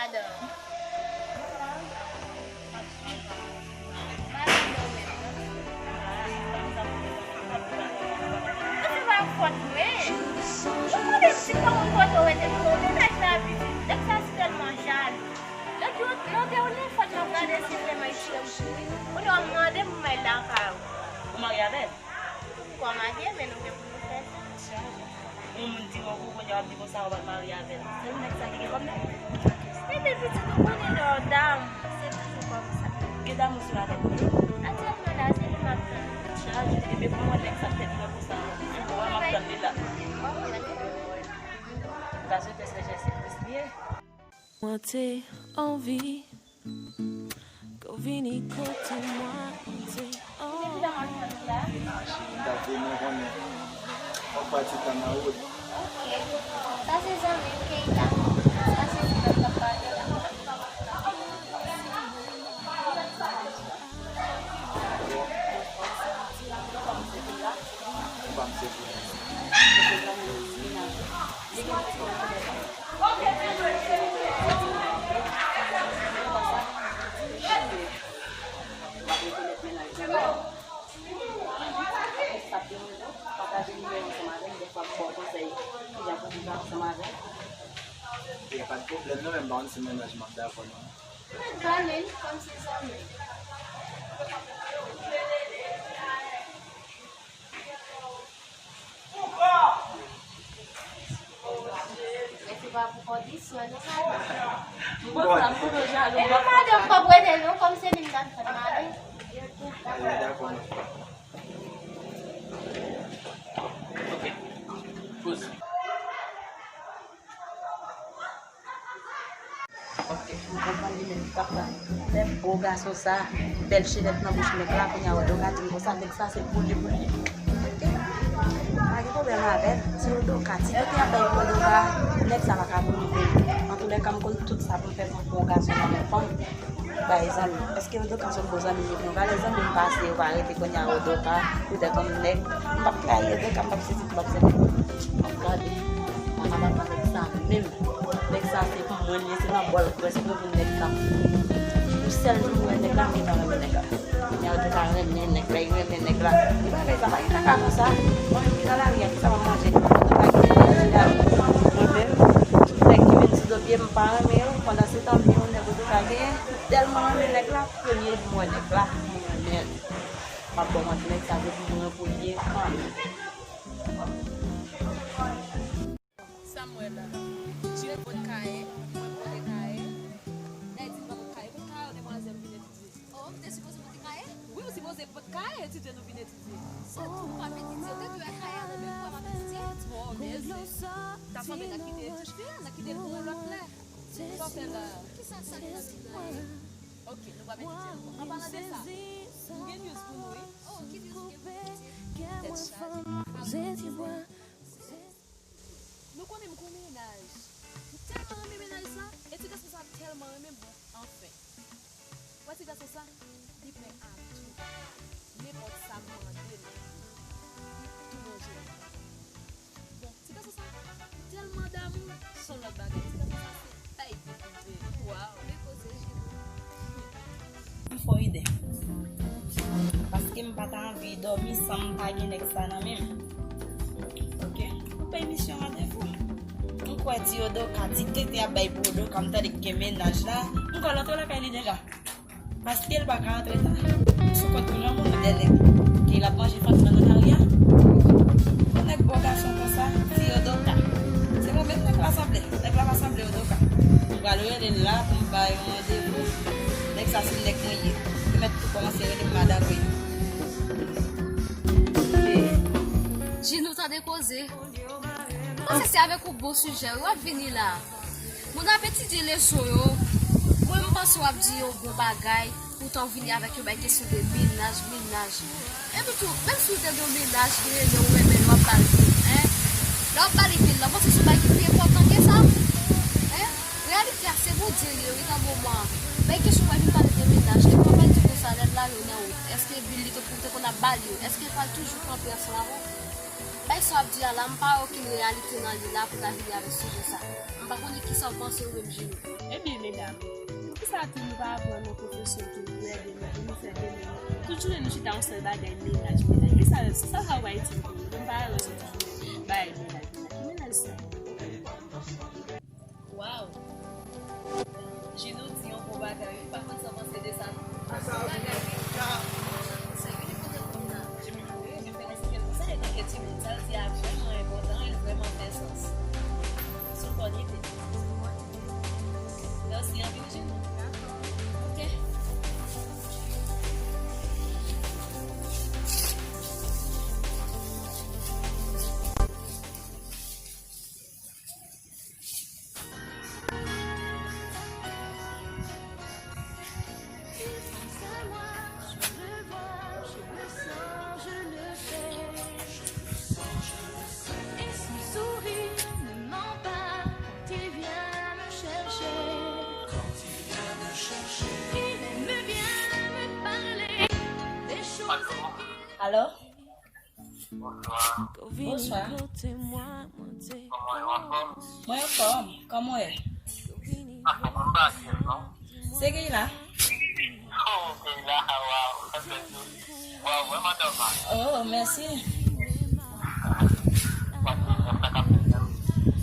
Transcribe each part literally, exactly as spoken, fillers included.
Mwen se pa fòt mwen. Mwen mande pitit pa moun kote w rete pou mennaj la vini. Nèg sa se tèlman jalou. Lòt jou, nan dèyè w telefòn nan gade si se mwen ki te m kouri. Kounye a w ap mande pou mwen lakay ou. Ou marye avè l? Ou pa marye, men nou gen pou nou fè sa. Yon moun di w kou kounye a w ap di konsa ou pral marye avè l. Se yon nèg sa ki gen kòb nèg? Epi pitit ou konnen lè w damou, se toujou kòmsa. Gen damou sou latèt li. Aktyèlman la, se li m ap tann. Chaje, epi pou mwen nèg sa tèt mwen konsa. Ou wè m ap tann li la. Ou pa swete se Jezi Kris li ye? Mwen te anvi ke w vini kote mwen, mwen te anvi. Mennaj, m t ap vini, konnen. Fòk pati tan nan wout. Sa se zanmi m, Keita. Sa se zanmi m k ap pale la. Ou pa m sezi. Sa k te mwen tou, pataje nimewo ansanm avè m, dèfwa m ba w konsèy kijan pou viv ansanm avè m. E pa t pwoblèm non, men m pa konn si mennaj m ap dakò non. Zanmi m, kòm se zanmi m. Men se pa pou kondisyon non, madanm. M konn sa, m konn w jalou. Epi madanm p ap rete non, kòm se li m t ap fè mari. Dakò. Ok. Poz. Ok, m konprann li menm ki t ap fè bo gason sa, bèl chenèt nan bouch nèg la, kounye a w ap di w ka di m konsa, nèg sa se pou li, pou li. Ok, pa gen pwoblèm avè l, ti Odoka, ti tenten ap bay pou Odoka, nèg sa pa ka pou li, pou li. Antoulèka, m konn tout sa pou m fè pou m pran yon gason nan men fanm. Bay zanmi. Èske Odoka se yon bon zanmi m epi yon valè zanmi m pase, yo pa rete kounye a Odoka, poutèt yon nèg. M p ap trayi Odoka, m p ap sezi, m p ap sezi. M ap gade, m pa kapab nan nèg sa menm. Nèg sa se pou mwen li ye, se nan bòl prèske pou nèg sa. Yon sèl jou m wè nèg la, m gentan renmen nèg la. Kounye a Odoka renmen nèg la, li renmen nèg la. Li pa fè sa, pa gen kaka konsa. Mwen menm ki nan lari a, kisa m ap manje? Odoka ki manje la. Mwen menm, nèg ki vin sou do pye m, m pa renmen yo. Pandan se tan, m gen yon nèg Odoka genyen. Tèlman renmen nèg la, premye jou m wè nèg la, m renmen l. M ap ba w manti, nèg sa se pou mwen pou l ye kanmenm. Sa m wè la? Jire pot kaye, mwen pote kaye. Nèg di m pa pot kaye. Pot kaye, demwazèl, m vin etidye. Oh, ou te sipoze pote kaye? Wi, ou sipoze pot kaye, etidye, nou vin etidye. Sa tou, m p ap etidye. Ou te dwe wè kaye a nan men m, m p ap etidye. Bon, mèsi. Ta sanble n a kite ti fi a, n a kite l pou yon lòt lè. Sa w fè la? Kisa sa gen nan Bib la? Ok, nou p ap etidye ankò. An palan de sa, m gen news pou nou, wi. Oh, ki news ou gen pou nou di? Tèt chaje. Nou konnen m gon mennaj. M tèlman renmen mennaj sa, e ti gason sa tèlman renmen m, bon, anfen. Wè ti gason sa, li prè a tou. Nenpòt sa m mande l, li tou lonje men l. Bon, ti gason sa, li tèlman damou, se yon lòt bagay. Ti gason sa, se pèy pou koupe. Waw. Men koze Jino. M fè w ide. Paske m pa ta anvi dòmi san m pa gen nèg sa nan men m. Ok? Ou pèy misyon randevou. M kwè ti Odoka, ti tenten ap bay pou Odoka, m tande k gen mennaj la. M kwè l antre lakay li deja. Paske l pa ka antre ta. Sou kont granmoun dè nèg. Ke l ap manje fanm nan nan lari a. Yon nèg bò gason konsa, ti Odoka. Se mwen menm nèg la sanble. Nèg la pa sanble Odoka. M pral rele l la pou m ba yon randevou. Nèg sa se nèg mwen ye. Li mèt tou kòmanse rele m madanm li. Jino, tande koze. Panse se avèk yon bon sijè wi w ap vini la. Moun ap etidye leson yo. Mwen, m panse w ap di yon bon bagay. Poutan w vini avèk yon bay kesyon de mennaj, mennaj. Epi tou, menm si w te gen yon mennaj, li rele w, renmen l, w ap ba l, en? Lè w ap ba li bil la, w panse se yon bay ki pi enpòtan ke sa? En? Reyalite a, se Bondye li ye, wi, nan moman an. Bay kesyon w al vin pale de mennaj, epi w ap al di konsa, lè l lage w nan wout, èske bil li te, ou te konn ap ba li yo, èske l pral toujou kanpe ansanm avè w? Bagay sa w ap di a la, m pa wè okenn reyalite nan li la pou ta vini avèk sijè sa. M pa konnen kisa w panse ou menm, Jimmy. Ebyen, medam, poukisa tou nou pa aprann yon pwofesyon tou pou ede nou, pou nou fè demen nou? Tout jounen nou chita yon sèl bagay, mennaj, mennaj. Kisa, sa, sa w pa itil pou nou? M pa wè sou bagay mennaj, mennaj. Ki mennaj sa? Waw! Jino di yon bon bagay, wi. Pa konn sa w panse de sa, non? Bon bagay, wi. Serye, li kontan konn nan. Wi, li fè eksprè konsa, e tanke timoun. Sa l di a vrèman enpòtan, e l vrèman fè sans. Sou kò li, li di. Mèsi anpil, Jino. Dakò. Ok. Alo? Bonswa. Bonswa. Kòman w anfòm? Mwen anfòm. Kòman w ye? Anfòm, mwen pa byen, non. Se ki la? Oh, ki la, waw. Waw, vrèman dòmaj. Oh, mèsi.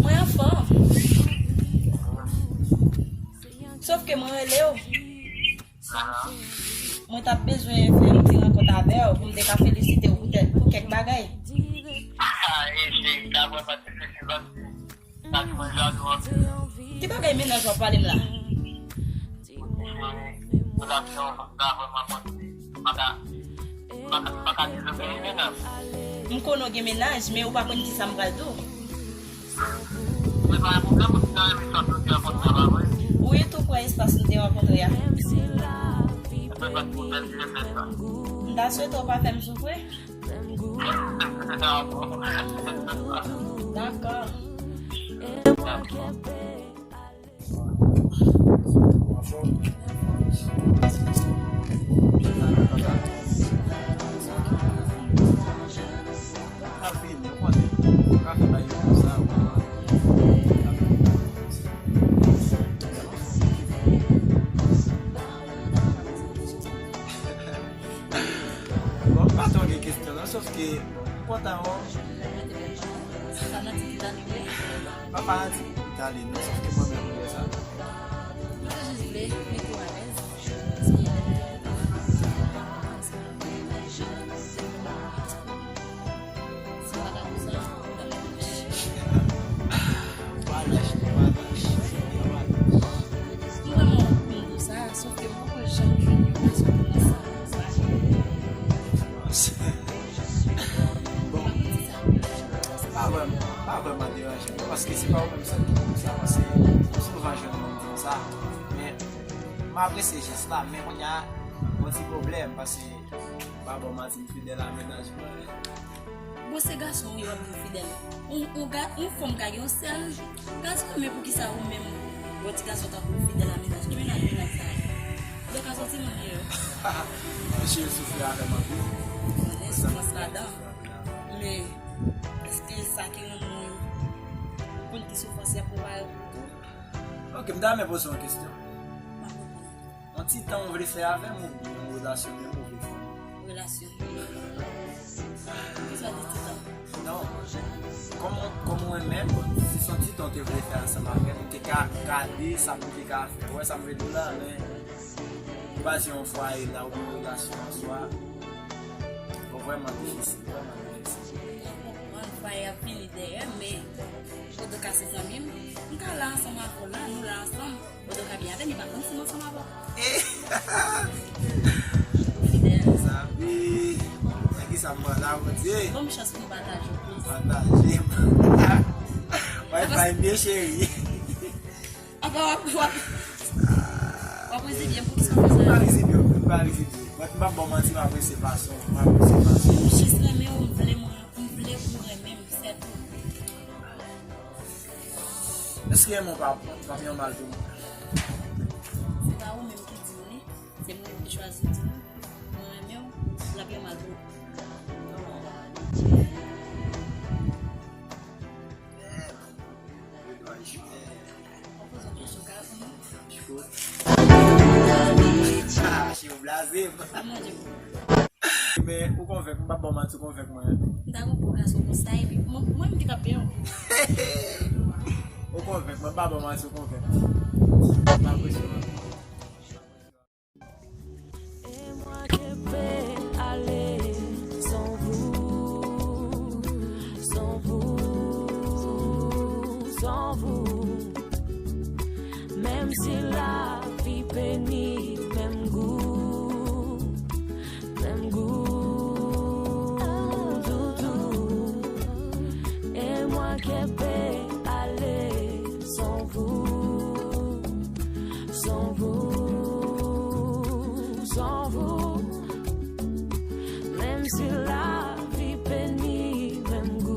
Mwen anfòm. Sòf ke mwen rele w. Mwen t ap bezwen fè yon ti rankont avè w pou m te ka felisite w poutèt pou kèk bagay. Ah, e cheri, sa vrèman difisil paske sa ki mwen jalou anpil. Ki bagay mennaj w ap pale m la? Cheri, relasyon sa vrèman konplike. M pa ka, m pa ka, m pa ka dezobeye mennaj. M konnen w gen mennaj, men ou pa konn kisa m pral di w. Mwen pa gen pwoblèm, ou te nan emisyon jodi a konn sa, pa vre? Wi, tou prè espas nou te rankontre a. Mwen pa t konn sa, m te fè sa. M ta swete w pa fè m soufri. Dakò. Dakò. Bon, m pa twò gen kesyon non, sòf ke m kontan wè w. Sa nan ti titane vre? Pa fanatik Itali non, sòf ke mwen menm m wè sa. Mwen te jis vle mete w alèz. Si pa ta konsa, ou ta mèt lèch. Pa lèch, pa lèch. M vrèman wont pou m di w sa, sòf ke m poko janm jwenn yon gason pou di sa. Bon, pa vrèman, pa vrèman deranje mwen, paske se pa ou menm sèl ki di m sa, paske m souvan jwenn moun di m sa, men m apresye jès la, men kounye a, gon ti pwoblèm, paske m pa ba w manti, m fidèl a mennaj mwen. Bon, se gason wi w ap di fidèl. Yon, yon ga-, yon fanm ka gen yon sèl gason, men poukisa ou menm, yon ti gason tankou w fidèl a mennaj? Ki mennaj, mennaj sa yo? Ou te ka sòti moun yo. Mesye yo soufri avè m anpil. Konnen soufrans ladan. Men, èske sa ki rann mwen konn ki soufrans y ap prepare pou tou? Ok, m ta renmen poze w yon kesyon. Yon ti tan ou vle fè avè m oubyen yon relasyon menm ou vle fè? Relasyon. Poukisa w di ti tan? Non. Kòm, kòm mwen menm, si se yon ti tan ou te vle fè ansanm avè m, ou te ka gade sa pou te ka fè. Ou wè sa m vle di w la, men ou pa di yon fwaye la oubyen yon relasyon an swa. Bon, vrèman difisil, vrèman difisil. Mwen, fwaye ap vini dèyè, men otanka se zanmi m, m ka la ansanm avè w la, nou la ansanm. Otanka byen avè m, li pa konn si m ansanm avè w. Fidèl. Sa wi. Nan kisa m pral la, Bondye? Ban m chans pou m pataje w plis. Pataje. Wi-Fi m byen cheri. Apa w ap, w ap, w ap rezibye m pou kisa w fè sa? M pa rezibye w, m pa rezibye w. But m p ap ba w manti, m apresye fason, m apresye fason. M jis renmen w, m vle m, m vle pou w renmen m, sètou. Èske renmen w pa, pa fè yon mal pou mwen? Se pa ou menm ki di m li, se mwen menm ki chwazi di m. Mwen renmen w, l ap yon mal pou ou. Mwen renmen w. Che, ou blaze m. Men ou konvenk, m p ap ba w manti, ou konvenk mwen. M ta gon gwo gason konsa, epi mwen, mwen m te ka peye w. Ou konvenk mwen, m p ap ba w manti, ou konvenk mwen. M apresye w anpil. Et moi je peux aller sans vous, sans vous, sans vous. Même si la vie bénit, même goût, même goût, doudou. Et moi je peux aller sans vous, sans vous, sans vous. Même si la vie bénit, même goût.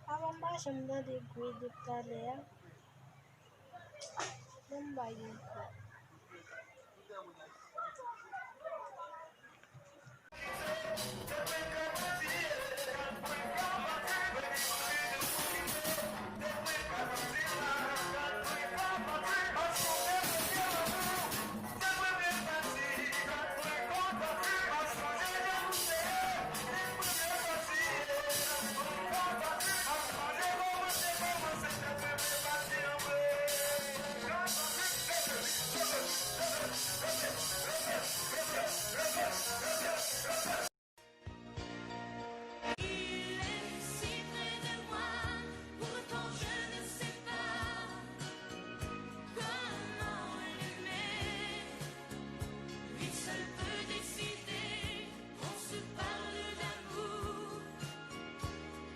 Avan m mache, m tande gwo depi talè a. Bon, m bay yon kou. Il est si près de moi, pourtant je ne sais pas comment l'aimer. Lui seul peut décider, on se parle d'amour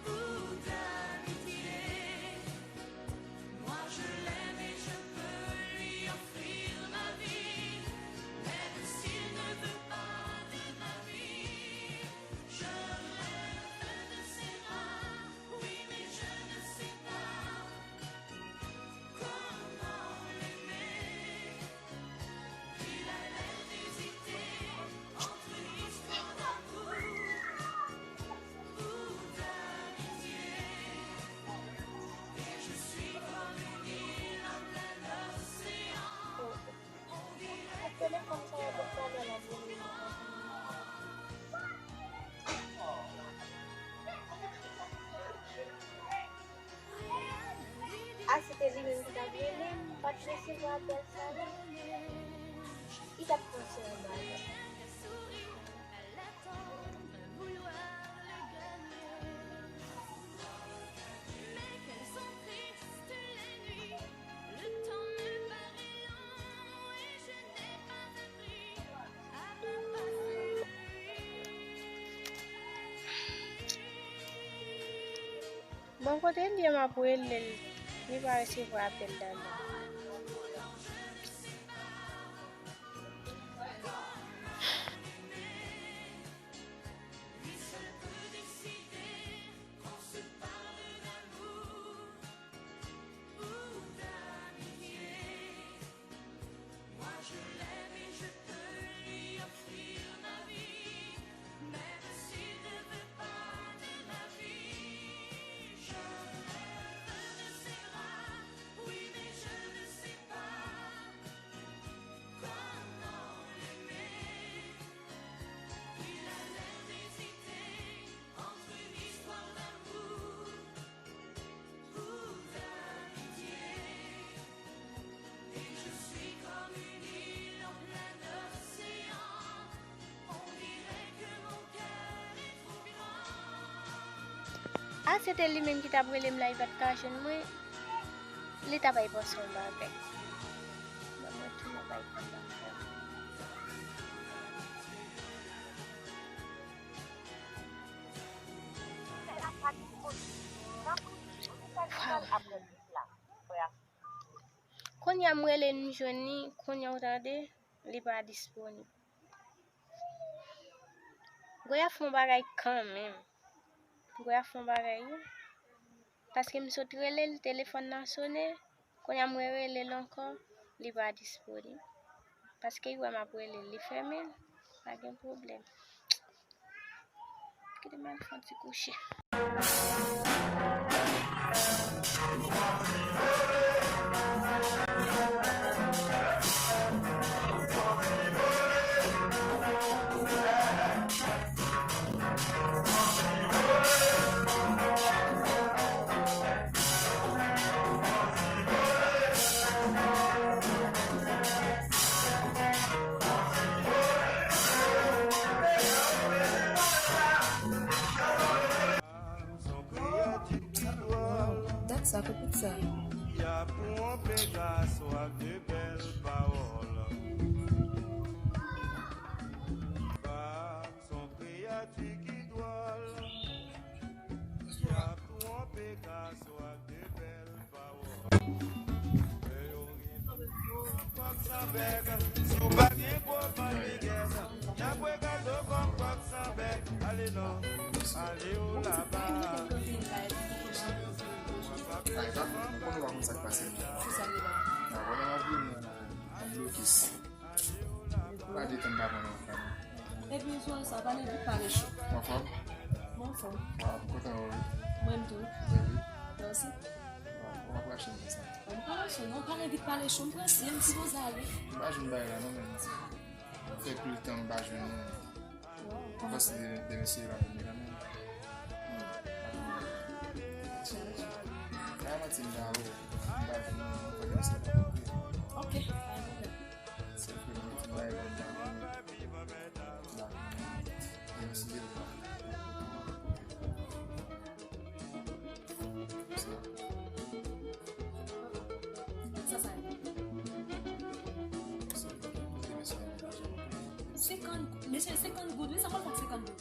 ou d'amitié. Moi je l'aime et je peux lui offrir ma vie, même s'il ne veut pas de ma vie. Je rêve de ses bras, oui, mais je ne sais pas comment l'aimer. Il a l'air d'hésiter entre une histoire d'amour ou d'amitié. Et je suis comme une île en plein océan. On dirait que le monde s'arrête de parler à la volée. A, si te li menm ki t ap rele m, m pa t resevwa apèl sa non. Li t ap panse yon bagay. Bon, kote l ye? M ap rele l, li pa resevwa apèl la non. Moi je l'aime et je peux lui offrir ma vie, même s'il ne veut pas de ma vie. Je rêve de ses bras, oui, mais je Se te li menm ki t ap rele m la, li pa t ka jwenn mwen, li t ap al panse yon bagay. Ban mwen tounen bay kòb la. Waw. Kounye a m rele, m jwenn li, kounye a w tande, li pa disponib. Goya fè yon bagay kanmenm. Goya fè yon bagay, wi. Paske m sot rele l, telefòn nan sonnen. Kounye a m rerele l ankò, li pa disponib. Paske li wè m ap rele l, li fèmen l. Pa gen pwoblèm. Kite m al fè yon ti kouche. Dat sa, kot pitit sa? Y ap twonpe gason ak de bèl pawòl. Fam s on kreyati ki dwòl. Y ap twonpe gason ak de bèl pawòl. Lè yo ri kòk san bèk, si w pa gen gwo mannigas, y ap regade w kòm kòk san bèk. Ale non, ale w laba. Ay, pa, mwen konnen w pa konn sa k pase non. Kisa li la? Nan, konnen w ap vini an, an blokis. Pa detann pa konnen w fè non. Epi sou sa, pa vin pale cho. Ou anfòm? Mwen anfòm. Waw, m kontan wè w wi. Mwen menm tou. Epi? Mèsi. Waw, ou ap rache m konsa. Mwen pa rache non, pa vin pale cho, m prese, m sipoze ale. M pa jwenn bagay la non, men m fè pil tan m pa jwenn nou. Mwen panse de, de mesye yo la pou mwen kanmenm. Hmm. Atò. Chaje. Pa manti m pa wè w. M pa jwenn nou, mwen panse se pa vre. Ok, pa gen pwoblèm. Se ke mwen ti bay bon nan. Nan. E mwen si de lwa. Sa sa ye? Senkant, mesye, senkant goud, wi, sa pral fè senkant goud.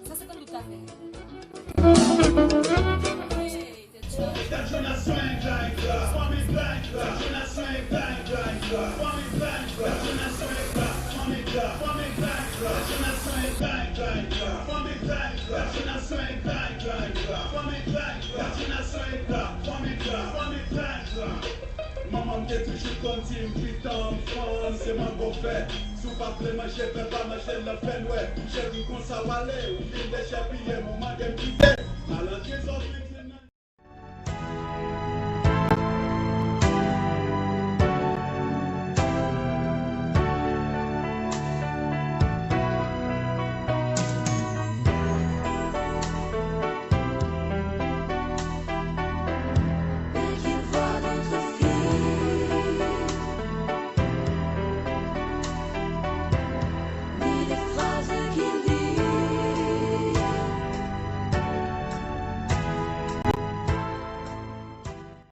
Sa senkant goud ka fè. Hey, tèt chaje. Manman m te toujou konn di m pitan m fann, se mango vè. Si w pa vle manje vè, pa manje l nan fènwè. Cheri, konsa w ale, ou fin dechèpiye m, ou mande m kite. Al antre zòt vin